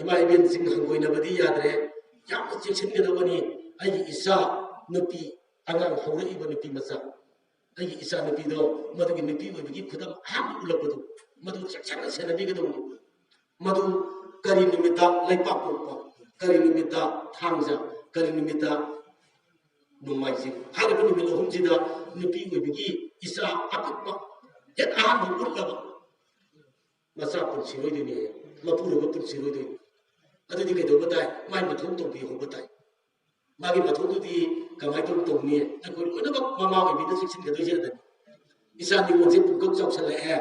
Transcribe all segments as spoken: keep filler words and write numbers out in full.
ꯏꯃꯥ ꯏꯕꯦꯟꯁꯤꯡ ꯍꯪꯒꯣꯏꯅꯕꯗꯤ ꯌꯥꯗ꯭ꯔꯦ꯫ ꯌꯥꯝꯅ ꯆꯦꯛꯁꯤꯟꯒꯗꯕꯅꯤ꯫ ꯑꯩꯒꯤ ꯏꯆꯥ ꯅꯨꯄꯤ, ꯑꯉꯥꯡ ꯍꯧꯔꯛꯏꯕ ꯅꯨꯄꯤ ꯃꯆꯥ, ꯑꯩꯒꯤ ꯏꯆꯥ ꯅꯨꯄꯤꯗꯣ ꯃꯗꯨꯒꯤ ꯅꯨꯄꯤ ꯑꯣꯏꯕꯒꯤ ꯈꯨꯗꯝ ꯑꯍꯥꯟꯕ ꯎꯠꯂꯛꯄꯗꯣ, ꯃꯗꯨ ꯆꯦꯛꯁꯤꯟꯅ ꯁꯦꯟꯅꯕꯤꯒꯗꯕꯅꯤ꯫ ꯃꯗꯨ ꯀꯔꯤ ꯅꯨꯃꯤꯠꯇ ꯂꯩꯄꯥꯛꯄꯣꯛꯄ, ꯀꯔꯤ ꯅꯨꯃꯤꯠꯇ ꯊꯥꯡꯖ, ꯀꯔꯤ ꯅꯨꯃꯤꯠꯇ ꯅꯣꯡꯃꯥꯏꯖꯤꯡ ꯍꯥꯏꯔꯤꯕ ꯅꯨꯃꯤꯠ ꯑꯍꯨꯝꯁꯤꯗ ꯅꯨꯄꯤ ꯑꯣꯏꯕꯒꯤ ꯏꯆꯥ ꯑꯄꯤꯛꯄ ꯍꯦꯛ ꯑꯍꯥꯟꯕ ꯎꯠꯂꯕ ꯃꯆꯥ ꯄꯨꯟꯁꯤꯔꯣꯏꯗꯣꯏꯅꯤ, ꯃꯄꯨꯔꯣꯏꯕ ꯄꯨꯟꯁꯤꯔꯣꯏꯗꯣꯏꯅꯤ꯫ ꯑꯗꯨꯗꯤ ꯀꯩꯗꯧꯕ ꯇꯥꯏ? ꯃꯥꯏ ꯃꯊꯧ ꯇꯧꯕꯤꯍꯧꯕ ꯇꯥꯏ꯫ ꯃꯥꯒꯤ ꯃꯊꯧꯗꯨꯗꯤ ꯀꯃꯥꯏꯅ ꯇꯧ ꯇꯧꯅꯤ? ꯑꯩꯈꯣꯏ ꯂꯣꯏꯅꯃꯛ ꯃꯃꯥ ꯑꯣꯏꯕꯤꯅ ꯆꯦꯛꯁꯤꯟꯒꯗꯣꯏꯁꯦ ꯑꯗꯨꯅꯤ꯫ ꯏꯆꯥ ꯅꯤꯉꯣꯜꯁꯦ ꯄꯨꯡꯀꯛ ꯆꯥꯎꯁꯜꯂꯛꯑꯦ,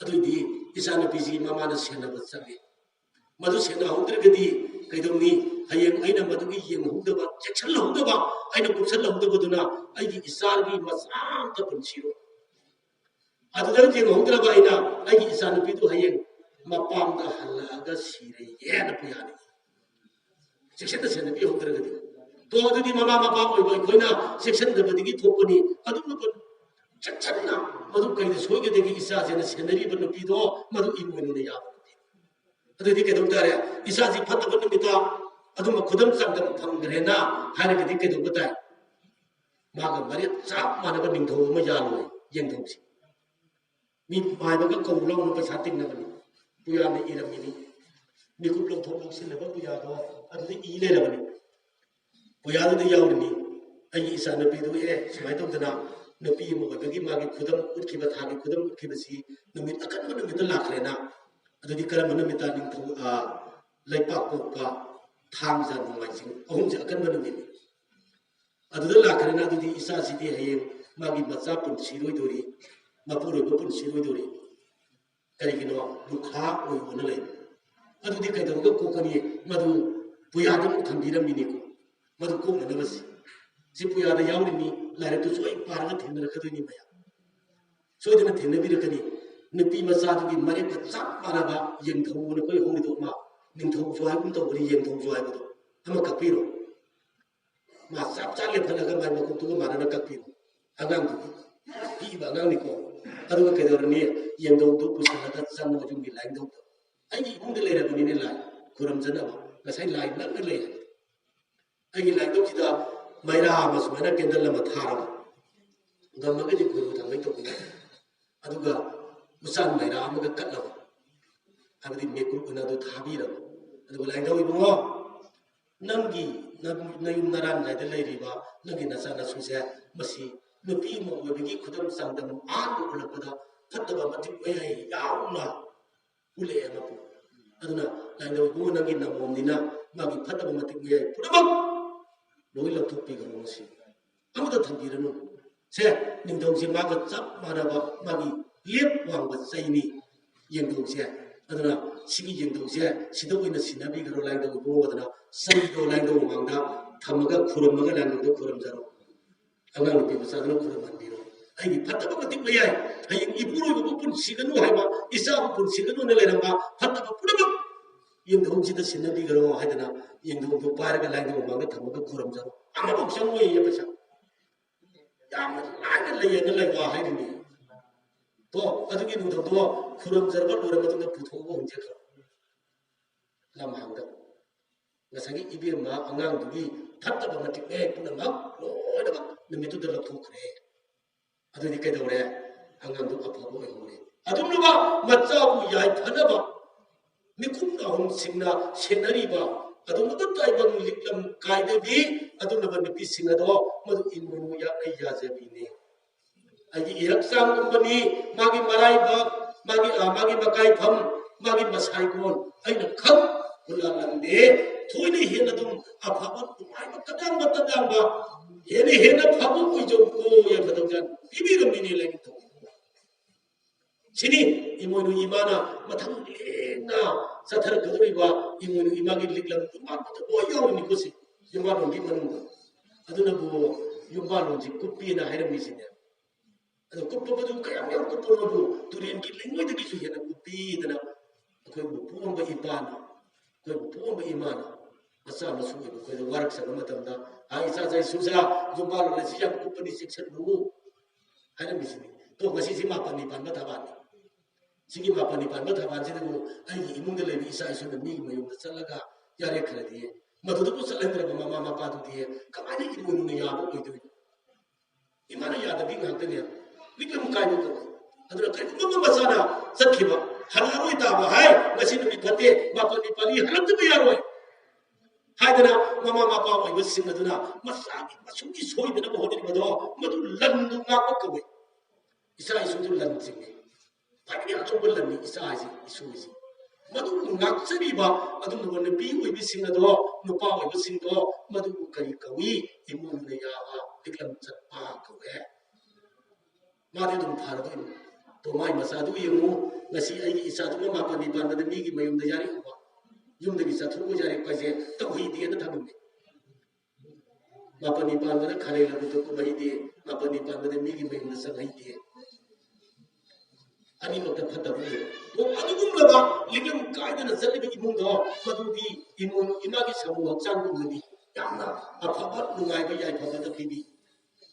ꯑꯗꯨꯏꯗꯤ ꯏꯆꯥ ꯅꯨꯄꯤꯁꯤ ꯃꯃꯥꯅ ꯁꯦꯟꯅꯕ ꯆꯠꯂꯤ꯫ ꯃꯗꯨ ꯁꯦꯟꯅꯍꯧꯗ꯭ꯔꯒꯗꯤ ꯀꯩꯗꯧꯅꯤ? ꯍꯌꯦꯡ ꯑꯩꯅ ꯃꯗꯨꯒꯤ ꯌꯦꯡꯍꯧꯗꯕ, ꯆꯦꯛꯁꯤꯜꯍꯧꯗꯕ, ꯑꯩꯅ ꯀꯨꯞꯁꯜꯍꯧꯗꯕꯗꯨꯅ ꯑꯩꯒꯤ ꯏꯆꯥꯒꯤ ꯃꯆꯥ ꯑꯝꯇ ꯄꯨꯟꯁꯤꯔꯣꯏ꯫ ꯑꯗꯨꯗ ꯌꯦꯡꯍꯧꯗ꯭ꯔꯕ ꯑꯩꯅ ꯑꯩꯒꯤ ꯏꯆꯥꯅꯨꯄꯤꯗꯨ ꯍꯌꯦꯡ ꯃꯄꯥꯝꯗ ꯍꯜꯂꯛꯑꯒ ꯁꯤꯔꯦꯅ ꯄꯨꯌꯥꯅꯤ꯫ ꯆꯦꯛꯁꯤꯟꯅ ꯁꯦꯟꯅꯕꯤꯍꯧꯗ꯭ꯔꯒꯗꯤ꯫ ꯇꯣ, ꯑꯗꯨꯗꯤ ꯃꯃꯥ ꯃꯄꯥ ꯑꯣꯏꯕ ꯑꯩꯈꯣꯏꯅ ꯆꯦꯛꯁꯤꯟꯗꯕꯗꯒꯤ ꯊꯣꯛꯄꯅꯤ꯫ ꯑꯗꯨꯝꯅ ꯆꯦꯛꯁꯤꯟꯅ ꯃꯗꯨ ꯀꯩꯗ ꯁꯣꯏꯒꯗꯒꯦ? ꯏꯆꯥꯁꯤꯅ ꯁꯦꯟꯅꯔꯤꯕ ꯅꯨꯄꯤꯗꯣ ꯃꯗꯨ ꯏꯃꯣꯏꯅꯨꯅ ꯌꯥꯕ ꯅꯨꯄꯤ꯫ ꯑꯗꯨꯗꯤ ꯀꯩꯗꯧ ꯇꯥꯔꯦ? ꯏꯆꯥꯁꯤ ꯐꯠꯇꯕ ꯅꯨꯃꯤꯠꯇ ꯑꯗꯨꯝꯕ ꯈꯨꯗꯝ ꯆꯥꯡꯗꯝ ꯐꯪꯈ꯭ꯔꯦꯅ ꯍꯥꯏꯔꯒꯗꯤ ꯀꯩꯗꯧꯕ ꯇꯥꯏ? ꯃꯥꯒ ꯃꯔꯦꯞ ꯆꯞ ꯃꯥꯟꯅꯕ ꯅꯤꯡꯊꯧ ꯑꯃ ꯌꯥꯜꯂꯣꯏ ꯌꯦꯡꯊꯧꯁꯤ꯫ ꯃꯤ ꯃꯥꯏꯕꯒ ꯀꯧꯔꯨ ꯂꯥꯎꯅ ꯄꯩꯁꯥ ꯇꯤꯡꯅꯕꯅꯤ꯫ ꯄꯨꯌꯥꯅ ꯏꯔꯝꯃꯤꯅꯤ꯫ ꯃꯤꯀꯨꯞ ꯂꯧꯊꯣꯛ ꯂꯧꯁꯤꯟꯅꯕ ꯄꯨꯌꯥꯗꯣ ꯑꯗꯨꯗ ꯏ ꯂꯩꯔꯕꯅꯤ꯫ ꯄꯨꯌꯥꯗꯨꯗ ꯌꯥꯎꯔꯤꯅꯤ꯫ ꯑꯩꯒꯤ ꯏꯆꯥ ꯅꯨꯄꯤꯗꯨ ꯑꯦ ꯁꯨꯃꯥꯏꯅ ꯇꯧꯗꯅ ꯅꯨꯄꯤ ꯑꯃ ꯑꯣꯏꯕꯒꯤ ꯃꯥꯒꯤ ꯈꯨꯗꯝ ꯎꯠꯈꯤꯕ, ꯊꯥꯒꯤ ꯈꯨꯗꯝ ꯎꯠꯈꯤꯕꯁꯤ ꯅꯨꯃꯤꯠ ꯑꯀꯟꯕ ꯅꯨꯃꯤꯠꯇ ꯂꯥꯛꯈ꯭ꯔꯦꯅ꯫ ꯑꯗꯨꯗꯤ ꯀꯔꯝꯕ ꯅꯨꯃꯤꯠꯇ? ꯅꯤꯡꯊꯧ, ꯑ, ꯂꯩꯄꯥꯛꯄꯣꯛꯄ, ꯊꯥꯡꯖ, ꯅꯣꯡꯃꯥꯏꯖꯤꯡ ꯑꯍꯨꯝꯁꯦ ꯑꯀꯟꯕ ꯅꯨꯃꯤꯠꯅꯤ꯫ ꯑꯗꯨꯗ ꯂꯥꯛꯈ꯭ꯔꯦꯅ ꯑꯗꯨꯗꯤ ꯏꯆꯥꯁꯤꯗꯤ ꯍꯌꯦꯡ ꯃꯥꯒꯤ ꯃꯆꯥ ꯄꯨꯟꯁꯤꯔꯣꯏꯗꯣꯔꯤ, ꯃꯄꯨꯔꯣꯏꯕ ꯄꯨꯟꯁꯤꯔꯣꯏꯗꯣꯔꯤ꯫ ꯀꯔꯤꯒꯤꯅꯣ? ꯂꯨꯈꯥ ꯑꯣꯏꯌꯣꯅ ꯂꯩ꯫ ꯑꯗꯨꯗꯤ ꯀꯩꯗꯧꯔꯒ ꯀꯣꯛꯀꯅꯤ? ꯃꯗꯨ ꯄꯨꯌꯥꯗ ꯑꯃꯨꯛ ꯊꯝꯕꯤꯔꯝꯃꯤꯅꯤꯀꯣ꯫ ꯃꯗꯨ ꯀꯣꯛꯅꯅꯕꯁꯤ꯫ ꯁꯤ ꯄꯨꯌꯥꯗ ꯌꯥꯎꯔꯤꯅꯤ, ꯂꯥꯏꯔꯤꯛꯇꯨ ꯁꯣꯏ ꯄꯥꯔꯒ ꯊꯦꯡꯅꯔꯛꯀꯗꯣꯏꯅꯤ ꯃꯌꯥꯝ꯫ ꯁꯣꯏꯗꯅ ꯊꯦꯡꯅꯕꯤꯔꯛꯀꯅꯤ꯫ ꯅꯨꯄꯤ ꯃꯆꯥꯗꯨꯒꯤ ꯃꯔꯦꯞꯀ ꯆꯞ ꯃꯥꯟꯅꯕ ꯌꯦꯡꯊꯧꯅ ꯑꯩꯈꯣꯏ ꯍꯧꯔꯤꯗꯣ ꯑꯃ, ꯅꯤꯡꯊꯧꯁꯨ ꯍꯥꯏꯒꯨꯝ ꯇꯧꯕꯅꯤ, ꯌꯦꯡꯊꯧꯁꯨ ꯍꯥꯏꯕꯗꯣ ꯑꯃ ꯀꯛꯄꯤꯔꯣ꯫ ꯃꯥ ꯆꯞ ꯆꯥ ꯂꯦꯞꯍꯜꯂꯒ ꯃꯥꯏ ꯃꯀꯣꯛꯇꯨꯒ ꯃꯥꯟꯅꯅ ꯀꯛꯄꯤꯔꯣ꯫ ꯑꯉꯥꯡꯗꯨꯒꯤ ꯄꯤꯛꯏꯕ ꯑꯉꯥꯡꯅꯤꯀꯣ꯫ ꯑꯗꯨꯒ ꯀꯩꯗꯧꯔꯅꯤ? ꯌꯦꯡꯊꯧꯗꯨ ꯄꯨꯁꯤꯜꯂꯒ ꯆꯪꯉꯣ ꯌꯨꯝꯒꯤ ꯂꯥꯏꯅꯤꯡꯊꯧꯗ꯫ ꯑꯩꯒꯤ ꯏꯃꯨꯡꯗ ꯂꯩꯔꯕꯅꯤꯅꯦ ꯂꯥꯏ, ꯈꯨꯔꯨꯝꯖꯅꯕ꯫ ꯉꯁꯥꯏ ꯂꯥꯏ ꯅꯛꯅ ꯂꯩ ꯍꯥꯏꯕ꯫ ꯑꯩꯒꯤ ꯂꯥꯏꯗꯧꯁꯤꯗ ꯃꯩꯔꯥ ꯑꯃ ꯁꯨꯃꯥꯏꯅ ꯀꯦꯟꯗꯜ ꯑꯃ ꯊꯥꯔꯕ, ꯉꯝꯃꯒꯗꯤ ꯈꯣꯏꯔꯨ ꯊꯥꯡꯃꯩ ꯇꯧꯕꯤꯌꯨ꯫ ꯑꯗꯨꯒ ꯎꯆꯥꯟ ꯃꯩꯔꯥ ꯑꯃꯒ ꯀꯠꯂꯕ, ꯍꯥꯏꯕꯗꯤ ꯃꯦꯀꯨꯞ ꯑꯣꯏꯅ ꯑꯗꯨ ꯊꯥꯕꯤꯔꯕ꯫ ꯑꯗꯨꯒ ꯂꯥꯏꯅꯤꯡꯊꯧ ꯏꯕꯨꯡꯉꯣ, ꯅꯪꯒꯤ ꯅ-, ꯅꯌꯨꯝ ꯅꯔꯥꯟꯖꯥꯏꯗ ꯂꯩꯔꯤꯕ ꯅꯪꯒꯤ ꯅꯆꯥ ꯅꯁꯨꯁꯦ, ꯃꯁꯤ ꯅꯨꯄꯤ ꯑꯃ ꯑꯣꯏꯕꯒꯤ ꯈꯨꯗꯝ ꯆꯥꯡꯗꯝ ꯑꯍꯥꯟꯕ ꯎꯠꯂꯛꯄꯗ ꯐꯠꯇꯕ ꯃꯇꯤꯛ ꯃꯌꯥꯏ ꯌꯥꯎꯅ ꯎꯠꯂꯛꯑꯦ ꯃꯄꯨ꯫ ꯑꯗꯨꯅ ꯂꯥꯏꯅꯤꯡꯊꯧ ꯏꯕꯨꯡꯉꯣ, ꯅꯪꯒꯤ ꯅꯃꯣꯝꯅꯤꯅ ꯃꯥꯒꯤ ꯐꯠꯇꯕ ꯃꯇꯤꯛ ꯃꯌꯥꯏ ꯄꯨꯝꯅꯃꯛ ꯂꯣꯏ ꯂꯧꯊꯣꯛꯄꯤꯈ꯭ꯔꯣ ꯉꯁꯤ꯫ ꯑꯃꯠꯇ ꯊꯝꯕꯤꯔꯅꯨ꯫ ꯁꯦ, ꯅꯤꯡꯊꯧꯁꯦ ꯃꯥꯒ ꯆꯞ ꯃꯥꯟꯅꯕ ꯃꯥꯒꯤ ꯂꯦꯞ ꯋꯥꯡꯕ ꯆꯩꯅꯤ ꯌꯦꯡꯊꯧꯁꯦ꯫ ꯑꯗꯨꯅ ꯁꯤꯒꯤ ꯌꯦꯡꯊꯧꯁꯦ ꯁꯤꯗ ꯑꯣꯏꯅ ꯁꯤꯟꯅꯕꯤꯈ꯭ꯔꯣ ꯂꯥꯏꯅꯤꯡꯊꯧ ꯏꯕꯨꯡꯉꯣꯗꯅ ꯆꯩꯗꯣ ꯂꯥꯏꯅꯤꯡꯊꯧ ꯃꯃꯥꯡꯗ ꯊꯝꯃꯒ ꯈꯨꯔꯨꯝꯃꯒ ꯂꯥꯏꯅꯤꯡꯊꯧꯗ ꯈꯨꯔꯨꯝꯖꯔꯣ꯫ ꯑꯉꯥꯡ ꯅꯨꯄꯤ ꯃꯆꯥꯗꯨꯅ ꯈꯨꯔꯨꯝꯍꯟꯕꯤꯔꯣ꯫ ꯑꯩꯒꯤ ꯐꯠꯇꯕ ꯃꯇꯤꯛ ꯃꯌꯥꯏ, ꯍꯌꯦꯡ ꯏꯄꯨꯔꯣꯏꯕꯕꯨ ꯄꯨꯟꯁꯤꯒꯅꯨ ꯍꯥꯏꯕ, ꯏꯆꯥꯕꯨ ꯄꯨꯟꯁꯤꯒꯅꯨꯅ ꯂꯩꯔꯝꯕ ꯐꯠꯇꯕ ꯄꯨꯝꯅꯃꯛ ꯌꯦꯡꯊꯧꯁꯤꯗ ꯁꯤꯟꯅꯕꯤꯈ꯭ꯔꯣ ꯍꯥꯏꯗꯅ ꯌꯦꯡꯊꯧꯗꯨ ꯄꯥꯏꯔꯒ ꯂꯥꯏꯅꯤꯡꯊꯧ ꯃꯃꯥꯡꯗ ꯊꯝꯃꯒ ꯈꯨꯔꯨꯝꯖꯔꯣ꯫ ꯑꯃꯐꯥꯎ ꯆꯪꯉꯣꯏꯌꯦ ꯄꯩꯁꯥ꯫ ꯌꯥꯝꯅ ꯂꯥꯏꯅ ꯂꯩꯌꯦꯅ ꯂꯩꯕ ꯍꯥꯏꯔꯤꯅꯤ꯫ ꯇꯣ, ꯑꯗꯨꯒꯤ ꯅꯤꯡꯊꯧꯗꯣ ꯈꯨꯔꯨꯝꯖꯔꯕ ꯂꯣꯏꯔ ꯃꯇꯨꯡꯗ ꯄꯨꯊꯣꯛꯑꯒ ꯍꯨꯟꯖꯈ꯭ꯔꯣ ꯂꯝꯍꯥꯡꯗ꯫ ꯉꯁꯥꯏꯒꯤ ꯏꯕꯦꯝꯃ ꯑꯉꯥꯡꯗꯨꯒꯤ ꯐꯠꯇꯕ ꯃꯇꯤꯛ ꯃꯌꯥꯏ ꯄꯨꯝꯅꯃꯛ ꯂꯣꯏꯅꯃꯛ ꯅꯨꯃꯤꯠꯇꯨꯗ ꯂꯧꯊꯣꯛꯈ꯭ꯔꯦ꯫ ꯑꯗꯨꯗꯤ ꯀꯩꯗꯧꯔꯦ? ꯑꯉꯥꯡꯗꯨ ꯑꯐꯕ ꯑꯣꯏꯍꯧꯔꯦ꯫ ꯑꯗꯨꯝꯂꯕ ꯃꯆꯥꯕꯨ ꯌꯥꯏꯐꯅꯕ ꯃꯤꯀꯨꯞ ꯅꯥꯍꯨꯝꯁꯤꯡꯅ ꯁꯦꯟꯅꯔꯤꯕ ꯑꯗꯨꯝꯂꯕ ꯇꯥꯏꯕꯪ ꯂꯤꯛꯂꯝ ꯀꯥꯏꯗꯒꯤ ꯑꯗꯨꯝꯂꯕ ꯅꯨꯄꯤꯁꯤꯡ ꯑꯗꯣ ꯃꯗꯨ ꯏꯃꯣꯏꯅꯨ ꯌꯥꯝꯅ ꯌꯥꯖꯕꯤꯅꯤ꯫ ꯑꯩꯒꯤ ꯏꯔꯛꯆꯥꯡꯒꯨꯝꯕꯅꯤ, ꯃꯥꯒꯤ ꯃꯔꯥꯏꯕꯛ, ꯃꯥꯒꯤ, ꯑ, ꯃꯥꯒꯤ ꯃꯀꯥꯏꯐꯝ, ꯃꯥꯒꯤ ꯃꯁꯥꯏꯒꯣꯟ ꯑꯩꯅ ꯈꯛ ꯍꯨꯜꯂꯥꯜꯂꯝꯗꯦ꯫ ꯊꯣꯏꯅ ꯍꯦꯟꯅ ꯑꯗꯨꯝ ꯑꯐꯕ ꯅꯨꯡꯉꯥꯏꯕ ꯇꯞ ꯌꯥꯡꯕ, ꯇꯞ ꯌꯥꯡꯕ, ꯍꯦꯟꯅ ꯍꯦꯟꯅ ꯐꯕ ꯑꯣꯏꯖꯧꯀꯣ ꯌꯥꯏꯐꯗꯧꯖꯥꯠ ꯄꯤꯕꯤꯔꯝꯃꯤꯅꯦ ꯂꯥꯏꯅꯤꯡꯊꯧ꯫ ꯁꯤꯅꯤ ꯏꯃꯣꯏꯅꯨ ꯏꯃꯥꯅ ꯃꯊꯪ ꯂꯦꯡꯅ ꯆꯠꯊꯔꯛꯀꯗꯧꯔꯤꯕ ꯏꯃꯣꯏꯅꯨ ꯏꯃꯥꯒꯤ ꯂꯤꯛꯂꯝ ꯌꯨꯝꯕꯥꯟꯕꯗ ꯂꯣꯏ ꯌꯥꯎꯔꯤꯅꯤꯀꯣ ꯁꯤ ꯌꯨꯝꯕꯥꯟꯂꯣꯟꯒꯤ ꯃꯅꯨꯡꯗ꯫ ꯑꯗꯨꯅꯕꯨ ꯌꯨꯝꯕꯥꯟꯂꯣꯟꯁꯤ ꯀꯨꯞꯄꯦꯅ ꯍꯥꯏꯔꯝꯃꯤꯁꯤꯅꯦ꯫ ꯑꯗꯣ ꯀꯨꯞꯄꯕꯨ ꯀꯌꯥꯝ ꯌꯥꯝ ꯀꯨꯞꯄꯅꯣꯕꯨ, ꯇꯨꯔꯦꯟꯒꯤ ꯂꯩꯉꯣꯏꯗꯒꯤꯁꯨ ꯍꯦꯟꯅ ꯀꯨꯞꯄꯤꯗꯅ ꯑꯩꯈꯣꯏꯕꯨ ꯄꯣꯛꯑꯝꯕ ꯏꯄꯥꯅ, ꯑꯩꯈꯣꯏꯕꯨ ꯄꯣꯛꯑꯝꯕ ꯏꯃꯥꯅ ꯃꯆꯥ ꯃꯁꯨ ꯑꯣꯏꯕ ꯑꯩꯈꯣꯏꯗ ꯋꯥꯔꯛꯆꯕ ꯃꯇꯝꯗ, "ꯑꯥ, ꯏꯆꯥ ꯆꯥꯏ ꯁꯨꯖꯥ, ꯌꯨꯝꯕꯥꯟꯂꯣꯟ ꯑꯁꯤ ꯌꯥꯝ ꯀꯨꯞꯄꯅꯤ, ꯆꯦꯛꯁꯤꯜꯂꯨ" ꯍꯥꯏꯔꯝꯃꯤꯁꯤꯅꯤ꯫ ꯇꯣ, ꯉꯁꯤꯁꯤ ꯃꯥꯄꯟꯅꯤ ꯄꯥꯟꯕ ꯊꯕꯥꯟꯅꯤ꯫ ꯁꯤꯒꯤ ꯃꯥꯄꯟꯅꯤ ꯄꯥꯟꯕ ꯊꯧꯕꯥꯜꯁꯤꯗꯕꯨ ꯑꯩꯒꯤ ꯏꯃꯨꯡꯗ ꯂꯩꯕ ꯏꯆꯥ ꯏꯁꯨꯅ ꯃꯤꯒꯤ ꯃꯌꯨꯝꯗ ꯆꯠꯂꯒ ꯌꯥꯔꯦ ꯈꯔꯗꯤ, ꯃꯗꯨꯗꯕꯨ ꯆꯠꯍꯟꯗ꯭ꯔꯕ ꯃꯃꯥ ꯃꯄꯥꯗꯨꯗꯤ ꯀꯃꯥꯏꯅ ꯏꯃꯣꯏꯅꯨꯅ ꯌꯥꯕ ꯑꯣꯏꯗꯣꯏꯅꯣ? ꯏꯃꯥꯅ ꯌꯥꯗꯕꯤ ꯉꯥꯛꯇꯅꯦ꯫ ꯃꯤꯀꯝ ꯀꯥꯏꯕ ꯀꯧꯏ꯫ ꯑꯗꯨꯅ ꯀꯔꯤꯒꯨꯝꯕ ꯑꯃ ꯃꯆꯥꯅ ꯆꯠꯈꯤꯕ, ꯍꯜꯂꯛꯑꯔꯣꯏ ꯇꯥꯕ ꯍꯥꯏ, ꯉꯁꯤ ꯅꯨꯃꯤꯠ ꯐꯠꯇꯦ, ꯃꯥꯄꯟꯅꯤ ꯄꯥꯜꯂꯤ, ꯍꯜꯂꯛꯇꯕ ꯌꯥꯔꯣꯏ ꯍꯥꯏꯗꯅ ꯃꯃꯥ ꯃꯄꯥ ꯑꯣꯏꯕꯁꯤꯡ ꯑꯗꯨꯅ ꯃꯆꯥꯒꯤ ꯃꯁꯨꯒꯤ ꯁꯣꯏꯗꯅꯕ ꯍꯣꯠꯅꯔꯤꯕꯗꯣ, ꯃꯗꯨ ꯂꯟꯗꯨ ꯉꯥꯛꯄ ꯀꯧꯏ꯫ ꯏꯆꯥ ꯏꯁꯨꯗꯨ ꯂꯟ ꯆꯤꯡꯏ꯫ ꯈ꯭ꯋꯥꯏꯗꯒꯤ ꯑꯆꯧꯕ ꯂꯟꯅꯤ ꯏꯆꯥ ꯍꯥꯏꯁꯤ, ꯏꯁꯨ ꯍꯥꯏꯁꯤ꯫ ꯃꯗꯨꯕꯨ ꯉꯥꯛꯆꯔꯤꯕ ꯑꯗꯨꯒꯨꯝꯂꯕ ꯅꯨꯄꯤ ꯑꯣꯏꯕꯁꯤꯡ ꯑꯗꯣ, ꯅꯨꯄꯥ ꯑꯣꯏꯕꯁꯤꯡꯗꯣ, ꯃꯗꯨꯕꯨ ꯀꯔꯤ ꯀꯧꯏ? ꯏꯃꯣꯏꯅꯨꯅ ꯌꯥꯕ ꯂꯤꯛꯂꯝ ꯆꯠꯄ ꯀꯧꯋꯦ꯫ ꯃꯥꯗꯤ ꯑꯗꯨꯝ ꯐꯔꯗꯣꯏꯅꯤ꯫ ꯇꯣꯃꯥꯏ ꯃꯆꯥꯗꯨ ꯌꯦꯡꯉꯨ, ꯉꯁꯤ ꯑꯩꯒꯤ ꯏꯆꯥꯗꯨꯅ ꯃꯥꯄꯟꯅꯤ ꯄꯥꯟꯕꯗ ꯃꯤꯒꯤ ꯃꯌꯨꯝꯗ ꯌꯥꯔꯛꯏꯕ, ꯌꯨꯝꯗꯒꯤ ꯆꯠꯊꯣꯛꯑ ꯌꯥꯔꯛꯄ ꯍꯥꯏꯁꯦ ꯇꯧꯍꯩꯗꯦꯅ ꯊꯝꯃꯝꯃꯦ꯫ ꯃꯥꯄꯟꯅꯤ ꯄꯥꯟꯕꯗ ꯈꯥꯂꯦ ꯂꯕꯨꯛꯇ ꯀꯨꯝꯍꯩꯗꯦ, ꯃꯥꯄꯟꯅꯤ ꯄꯥꯟꯕꯗ ꯃꯤꯒꯤ ꯃꯌꯨꯝꯗ ꯆꯪꯍꯩꯗꯦ꯫ ꯑꯅꯤꯃꯛꯇ ꯐꯠꯇꯕ ꯂꯩ꯫ ꯑꯣ, ꯑꯗꯨꯒꯨꯝꯂꯕ ꯂꯤꯛꯂꯝ ꯀꯥꯏꯗꯅ ꯆꯠꯂꯤꯕ ꯏꯃꯨꯡꯗꯣ, ꯃꯗꯨꯗꯤ ꯏꯃꯣꯏꯅꯨ ꯏꯃꯥꯒꯤ ꯁꯥꯃꯨ ꯍꯛꯆꯥꯡꯒꯨꯝꯕꯅꯤ꯫ ꯌꯥꯝꯅ ꯑꯐꯕ ꯅꯨꯡꯉꯥꯏꯕ ꯌꯥꯏꯐꯕꯗ ꯄꯤꯕꯤ꯫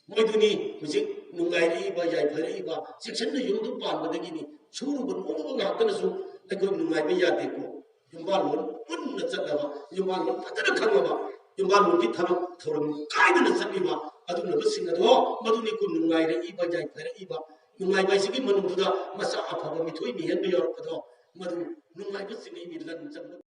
ꯃꯣꯏꯗꯨꯅꯤ ꯍꯧꯖꯤꯛ ꯅꯨꯡꯉꯥꯏꯔꯛꯏꯕ, ꯌꯥꯏꯐꯔꯛꯏꯕ, ꯆꯦꯛꯁꯤꯟꯅ ꯌꯨꯝꯗꯨ ꯄꯥꯟꯕꯗꯒꯤꯅꯤ꯫ ꯁꯨꯔꯨꯕ ꯅꯣꯝꯃꯨꯕ ꯉꯥꯛꯇꯅꯁꯨ ꯑꯩꯈꯣꯏ ꯅꯨꯡꯉꯥꯏꯕ ꯌꯥꯗꯦꯀꯣ꯫ ꯌꯨꯝꯕꯥꯜꯂꯣꯟ ꯄꯨꯟꯅ ꯆꯠꯂꯕ, ꯌꯨꯝꯕꯥꯜꯂꯣꯟ ꯐꯖꯅ ꯈꯪꯉꯕ, ꯌꯨꯝꯕꯥꯜꯂꯣꯟꯒꯤ ꯊꯕꯛ ꯊꯧꯔꯝ ꯀꯥꯏꯗꯅ ꯆꯠꯂꯤꯕ ꯑꯗꯨꯒꯨꯝꯂꯕꯁꯤꯡ ꯑꯗꯣ, ꯃꯗꯨꯅꯤꯀꯣ ꯅꯨꯡꯉꯥꯏꯔꯛꯏꯕ, ꯌꯥꯏꯐꯔꯛꯏꯕ꯫ ꯅꯨꯡꯉꯥꯏꯕ ꯍꯥꯏꯁꯤꯒꯤ ꯃꯅꯨꯡꯗꯨꯗ ꯃꯆꯥ ꯑꯐꯕ ꯃꯤꯊꯣꯏ ꯃꯤꯍꯦꯟꯕ ꯌꯥꯎꯔꯛꯄꯗꯣ, ꯃꯗꯨ ꯅꯨꯡꯉꯥꯏꯕ ꯆꯤꯡꯉꯛꯏꯅꯤ, ꯂꯟ ꯆꯪꯕ